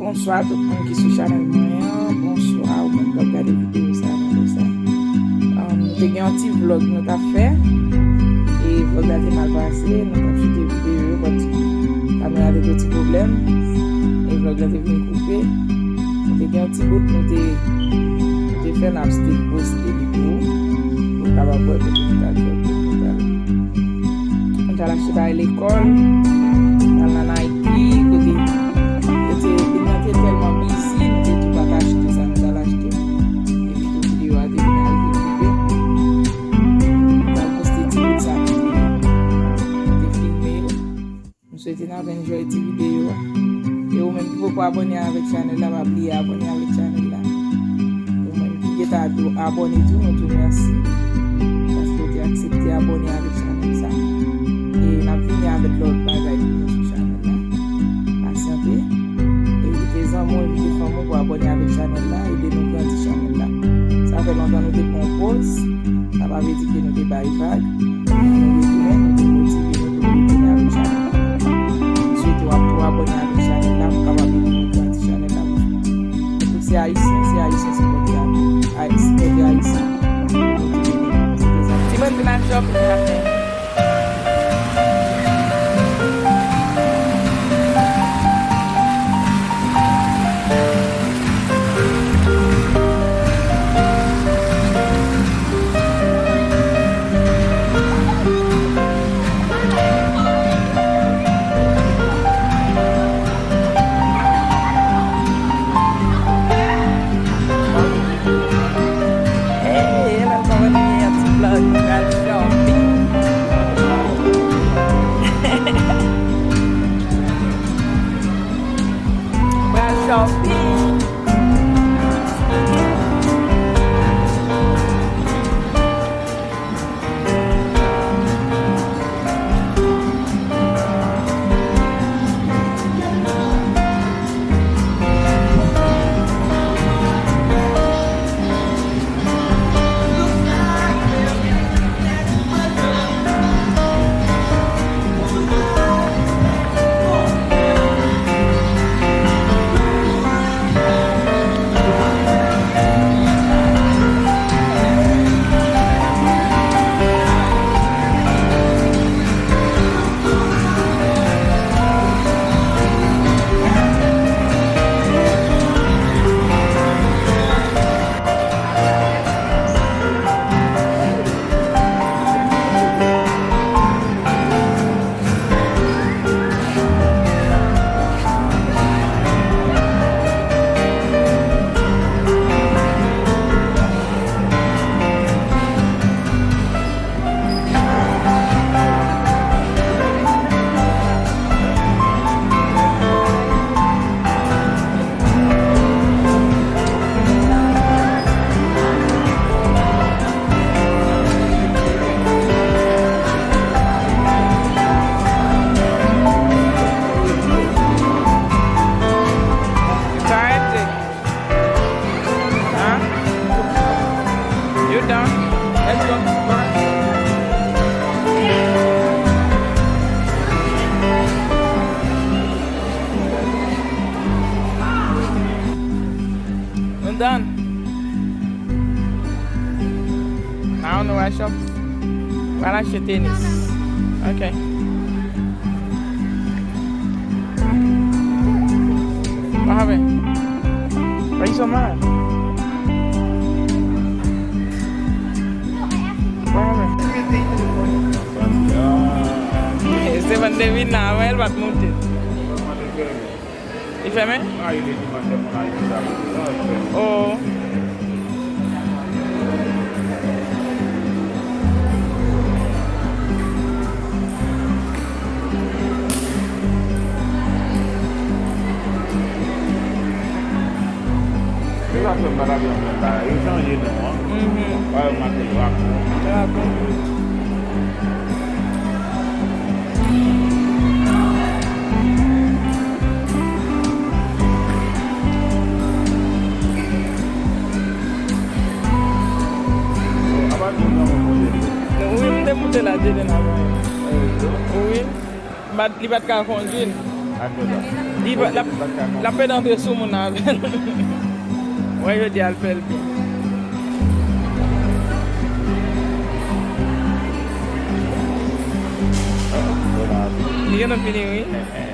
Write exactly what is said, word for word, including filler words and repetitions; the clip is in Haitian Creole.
Bonswa tout moun ki sou chanèl mwen an. Bonswa ou menm k ap gade videyo sa a nan lè sa a. Um, nou te gen yon ti vlog nou t ap fè. E vlog la te mal pase. Nou t ap choute videyo yo, but kamera te gen yon ti pwoblèm. E vlog la te vin koupe. Nou te gen yon ti bout nou te, nou te fè, n ap still poste li pou ou. Pou w kapab wè kote nou t al jòge, nou t al, nou t al achte bagay lekòl. Nou t al nan Nike, kote, kote, nou te tèlman bizi, nou te tou pa t achte sa nou t al achte. Epi tou videyo a te vin rive koupe. Nou t al poste ti bout sa nou te, nou te filme yo. M swete n ap enjoy ti videyo a. E ou menm ki poko abòne avèk chanèl la, pa bliye abòne avèk chanèl la. Ou menm ki gentan abòne tou, nou di w mèsi. Paske w te aksepte abòne avèk chanèl sa. E n ap vini avèk lòt bagay pou nou sou chanèl la. Pasyante. Envite zanmi w, envite fanmi w pou abòne avèk chanèl la. Ede nou grandi chanèl la. Sa fè lontan nou te pran yon poz. Sa pa vle di ke nou te bay vag. Nou retounen, nou te motive nou pou nou retounen avèk chanèl la. M swete w ap tou abòne avèk chanèl la pou kapab ede nou grandi chanèl la toujou. Nou tout se ayisyen, se ayisyen sipòte ayisyen. Ay, sipòte ayisyen. Ti mwen vin al shopping maten. Hey, e la m konprann gen yon ti vlog, m pral shopping. M pral shopping. Tired? Huh? You done? Let's go. Nou done. I don't know where I shop. Pral achte tenis. Ok. What happened? Why you so mad? What happened? Esteban te vin la, men l pa t monte. Li fèmen? Oh. Se sa k fè m pa t abiye anpil la. Yo chanje non an. Mhm. Pa yo make Dragon. Dragon. Wi, m te moute la, Jaden avan. Wi. Bat, li pa t ka kondui l. Li va, l ap, l ap pede antre sou moun nan avè l. Wè, jodi a l fè l byen. Li gentan fini, wi.